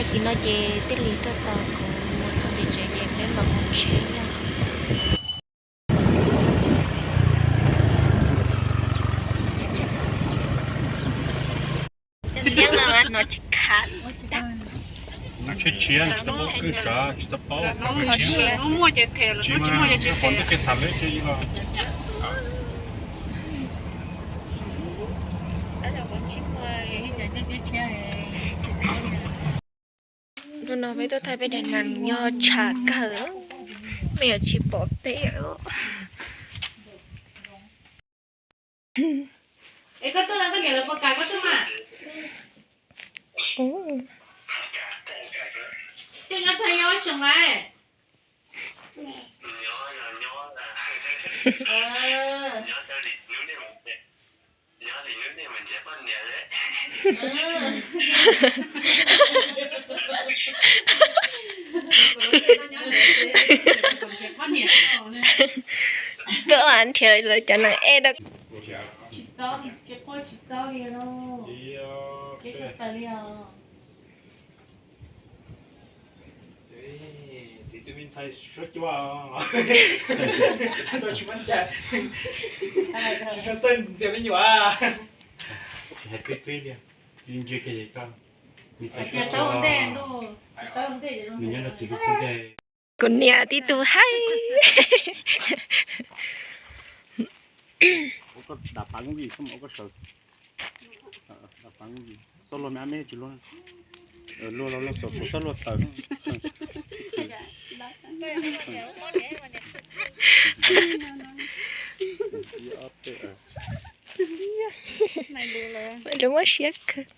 Tag kis no ces Tij Lis tuaj tos kuv mus txog tim tsev ces peb mam mus tsev na. Yeeb no mas no tsis khav. Tsheb tshiab tsis tau paub kws tsav tsis tau paub. Tsis muaj ces pom ntuj kev xav leb ces ib los. Hnub no peb tuaj thaij peb daim nas yog tshav kawg, me nyuam tsis pom peb. Es koj tuaj no koj niam lawv puas kam koj tuaj mas? Koj nyob txog yog xyoo lawm? Tuaj nrhiav lawv cov nas ej rau. Txiv tus me ntxhais suab cua, tsis muaj cas, tsis tshua txawj ntxias me nyuam. Hais twb twb li, ntsia kiag koj, me ntxhais suab cua, nws nyob nrog txiv kuv xwb ntag. Kuv niam tib tug haib. Xab luag me ab me tsis luag, luag los luag xaum xab luag tawm. Lub muaj siab kawg.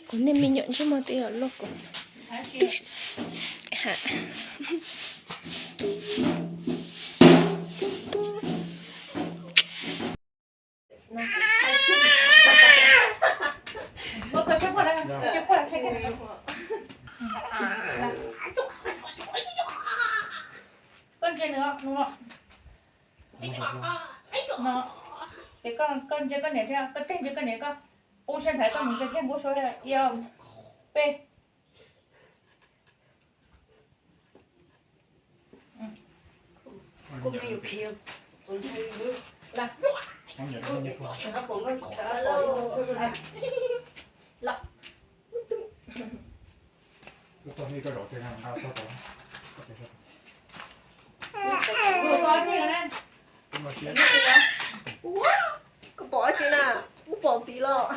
Kuv niag me nyuam ntsej muag twb yuav luag kuv. Koj ntsia nws no, ces koj ntsia koj niam thiab, koj teg ntsia koj niam, koj pub siab nthav koj mus ntsia kiag npau suav ib ob peb. Koj pom dab tsi na? Kuv pom tiv los.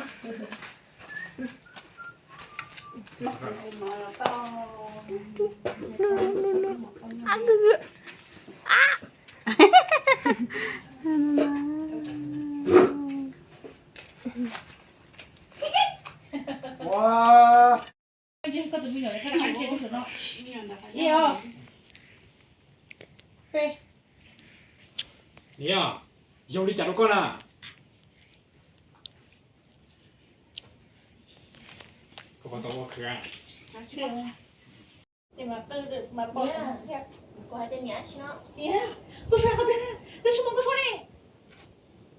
Ib, ob, peb. Niam, yog li cas rau koj na? Koj puas tau ua khwv? Kuv hais tias niam tsis no. Koj suav qhov twg na? Koj tsis mloog koj suav ne.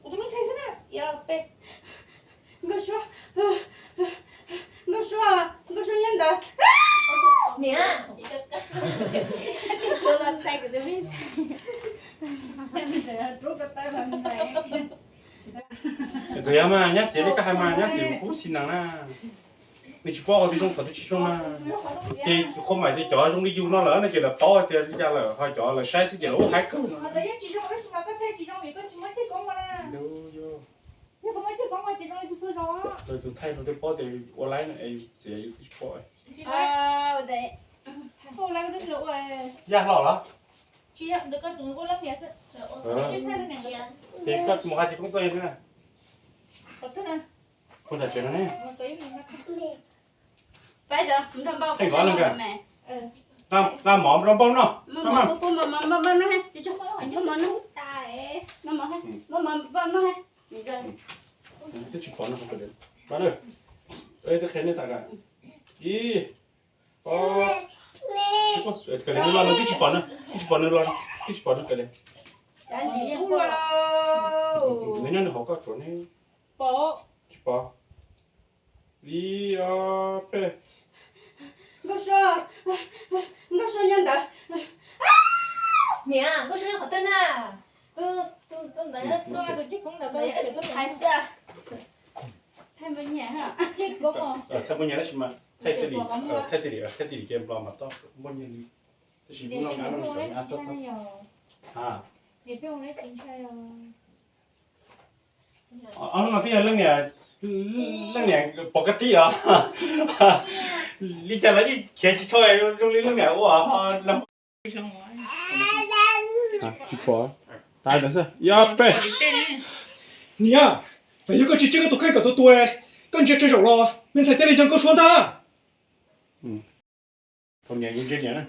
Kuv tus me ntxhais xwb na. Ib, ob, peb. Nkauj Suab, Nkauj Suab, Nkauj Suab nyob ntawd. Niam, los txais kuv tus me ntxhais. Txawm yog mas nyab txiv li koj hais mas nyab txiv kuj xis nees na. Nws tsis paub qhov twg zoo qhov twg tsis zoo na. Ces qhov mam tias cov zoo li yus no lawm no ces lawv paub tias li cas lawm, ho cov lawv saib xwb ces lawv ua haib kawg no. Tus thaij no twb paub tias ua laib no es txiav yus twb tsis paub. Yaj hlo los? Ces koj mus hais tias koob tuaj na. Kuv nram tsev no ne. Theej kov leej ka. Nqa mov rau npauj noj. Twb tsis pom no. Twb qhia nej tas ka. Ib, ob, Kawg li, nws los nws twb tsis pom na, twb tsis pom nws los, twb tsis pom nws kawg li. Nws nyob nws hauv koj tsuav ne. Tsis pom. Ib ob peb. Nkauj Suab, Nkauj Suab nyob ntawd. Niam, Nkauj Suab nyob qhov twg na? Tus ntawd, tus coj tus cwj koob ntawd, tus thaiv xwb. Thaij npua nyiaj tab sis mas thaij tij li, thaij tij li, thaij tij li ces nplo mas tob npua nyiaj li. Tab sis kuv no, no twb yog leej niam, leej niam poj kab tib os. Li cas lawv yeej khiav tsis tau zoo li leej niam ua. Tsis pom. Tas ntawd xwb, ib ob peb. Niam, txawm yog koj tsis tseb koj tus kheej kom tus tua, koj ntsia tsawg zaum los me ntxhais thiaj li yog Nkauj Suab ntag. Thaum niam yeej ntsia niam na.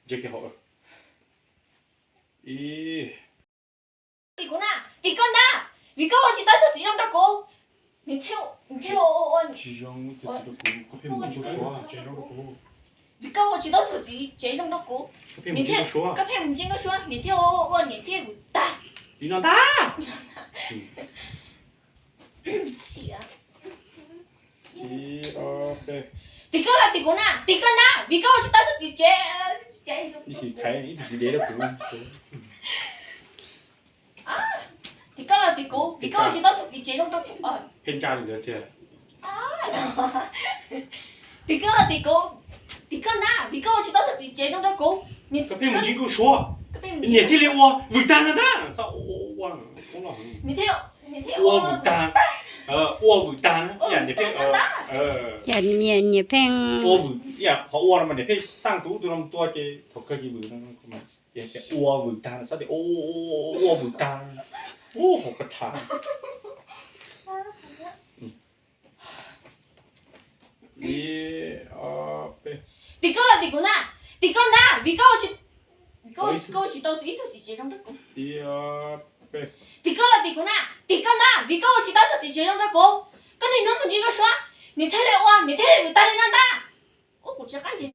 Ntsia kiag hauv. Tim kuv na, tim koj ntag, vim koj ua tsis tau ib tug txiv zoo rau kuv. Niam thiaj ua, ua, ua, tsis zoo, koj pheej mus ntsia Nkauj Suab. Vim koj ua tsis tau ib tug txiv tsev zoo rau kuv, koj pheej mus ntsia Nkauj Suab, niam thiaj ua, ua, niam thiaj vwm tag. Tim no ntag. Tim koj los tim kuv na, tim koj ntag, vim koj ua tsis tau ib tug txiv tsev, ib tug txiv dev rau kuv. Tim koj los tim kuv, vim koj ua tsis tau ib tug txiv tsev zoo rau kuv. Pheej ntsa li ntawd tiag. Tim koj los tim kuv, tim koj ntag, vim koj ua tsis tau ib tug txiv tsev zoo rau kuv. Koj pheej mus ntsia Nkauj Suab, niam thiaj li ua vwm tag no ntag. Ua vwm tag, ua vwm tag na, niam pheej, niam pheej ua vwm, qhov ua no mas niam pheej xaj tus ub tus no mus tua ces thaum kawg ces vwm no. Ua vwm tag, xav tias ua vwm tag. Ub, hauv koj thav. Ib, ob, peb. Tim koj los tim kuv ntag, tim koj ntag, vim koj ua tsis, koj ua tsis tau ib tug txiv tsev zoo rau kuv. Ib, ob, peb. Tim koj los tim kuv na, tim koj ntag, vim koj ua tsis tau ib tug txiv tsev zoo rau kuv. Koj niaj hnub mus ntsia Nkauj Suab, niam thiaj li ua, niam thiaj li vwm tag li no ntag. Ub, kuv tsis qab ntsia.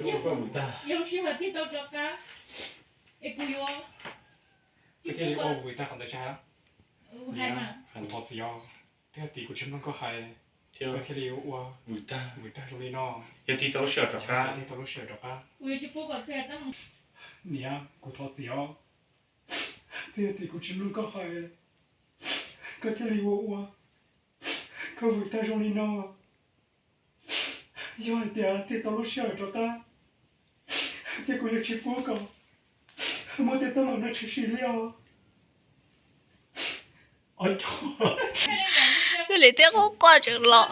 Yog lub sij hawm thiaj tau rov qab, es kuv yuav, koj thiaj li ua vwm tag qhov ntawd tseg. Kuv thov txim os, twb yog tim kuv tsis mloog koj hais, koj thiaj li ua vwm tag, vwm tag zoo li no. Yog tim tau lub sij hawm rov qab, tau lub sij hawm rov qab, kuv yuav tsis pub kom niam, kuv thov txim os, twb yog tim kuv tsis mloog koj hais, koj thiaj li ua ua, koj vwm tag zoo li no. Yog hais tias thiaj tau lub sij hawm rov qab, ces kuv yuav tsis pub kom muaj tej teeb meem no tshwm sim li os. Thiaj li thiab qub quaj tseem los.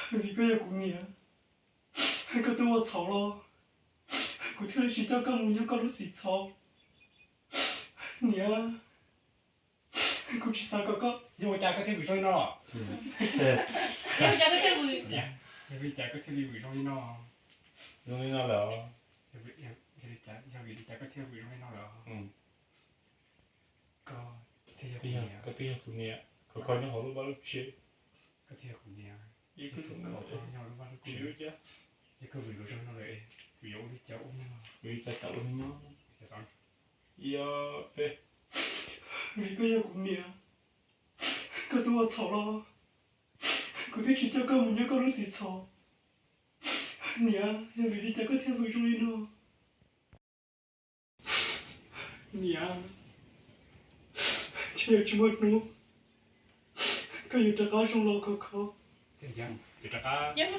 Vim koj yog kuv niam, koj twb ua txhaum los, kuv thiaj li tsis coj koj mus nyob koj lub txim txhaum. Niam, kuv tsis xav kom koj, yog ua cas koj thiaj vwm zoo li no los? Yog ua cas koj thiaj vwm zoo li no? Zoo li no lawm. Yog vim li cas koj thiaj vwm zoo li no lawm? Koj twb yog kuv niam, khov kho nyob hauv lub vaj lub tsev. Koj twb yog kuv niam, khov kho nyob hauv lub vaj lub tsev. Yog koj vwm luag zoo li no lawm, kuv yuav ua li cas ua nyob, yuav ua li cas xav ua nyob. Yog peb, vim koj yog kuv niam, koj twb ua txhaum los, kuv twb tsis coj koj mus nyob koj lub txim txhaum. Niam, yog vim li cas koj thiaj vwm zoo li no? Niam, ntshe yuav tsis muaj hnub koj yuav rov qab zoo los khov kho. Yuav rov qab, yuav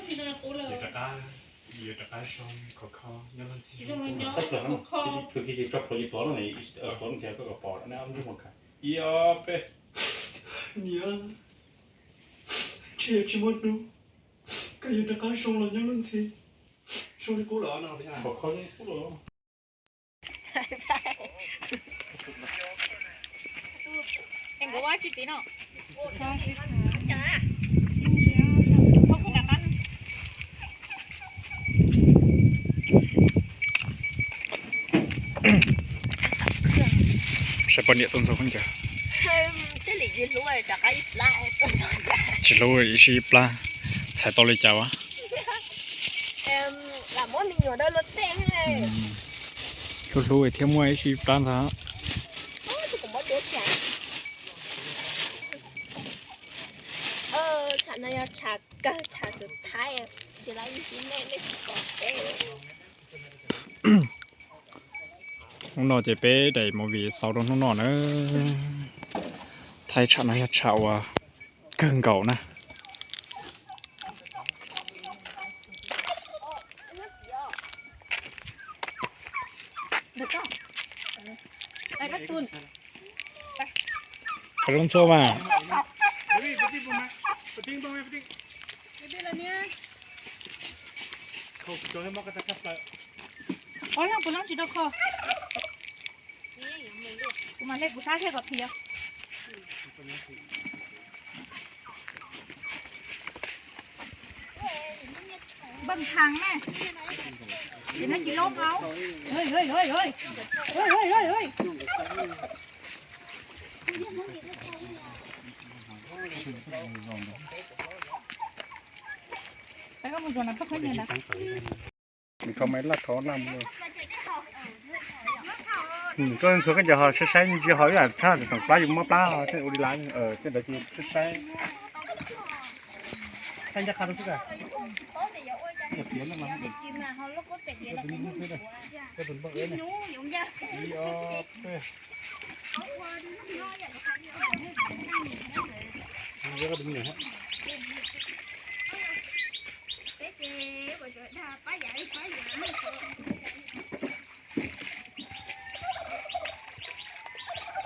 rov qab zoo khov kho nyob luag ntxhi. Niam, ntshe yuav tsis muaj hnub koj yuav rov qab zoo los nyob luag ntxhi zoo li qub los no. Nkawd ua tsis txiv no. Poj niam tuaj ntxuag khaub ncaws. Tsis hlub ib sib ib plab, txhais tau li cas as? Hlub hlub thiab muaj ib sib ib plab ntag. Hnub no ces peb daim movie xaus rau hnub no na. Thaib tsham no yog tsham uas kawg nkaus na. Qhov zoo txhua mas. Ob leeg puas leej tsis tau kho? Kuv mam hle kuv sab thiaj kom khiav. Npaj thas na, ces no tsis loob hauv. Nws kho mas laj thov laj mus. Koj ntxuag khaub ncaws ho saib saib ntsia ho ib yam txhab tsis toom plab yus mob plab ho tej ua li lawm tej ntawd ces saib saib. Thaij ncaj qha rau xwb.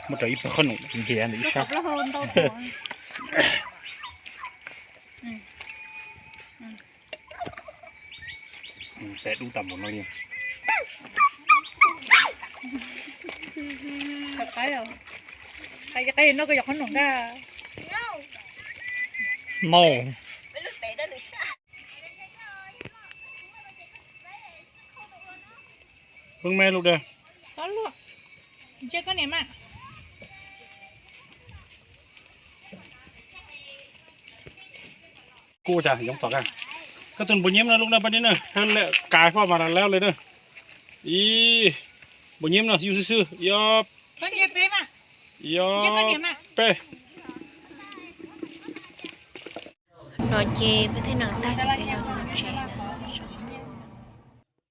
Muab rau ib pawg qhob noom ntiav ntawm ib sab. Txav dub tag npaum no li. Hais qhov no koj yog qhob noom ntag. Maum. Peb me lus de. Ntsia koj niam mas. Kuj cas yoov tom ka. Koj tus npus nyeb no lub na pab nib na, lawm kas foj mas lawm li na. Ib, npus nyeb no yug xwb xwb, ib, ib, peb. No ces peb thiaj noj tag, peb noj tsev.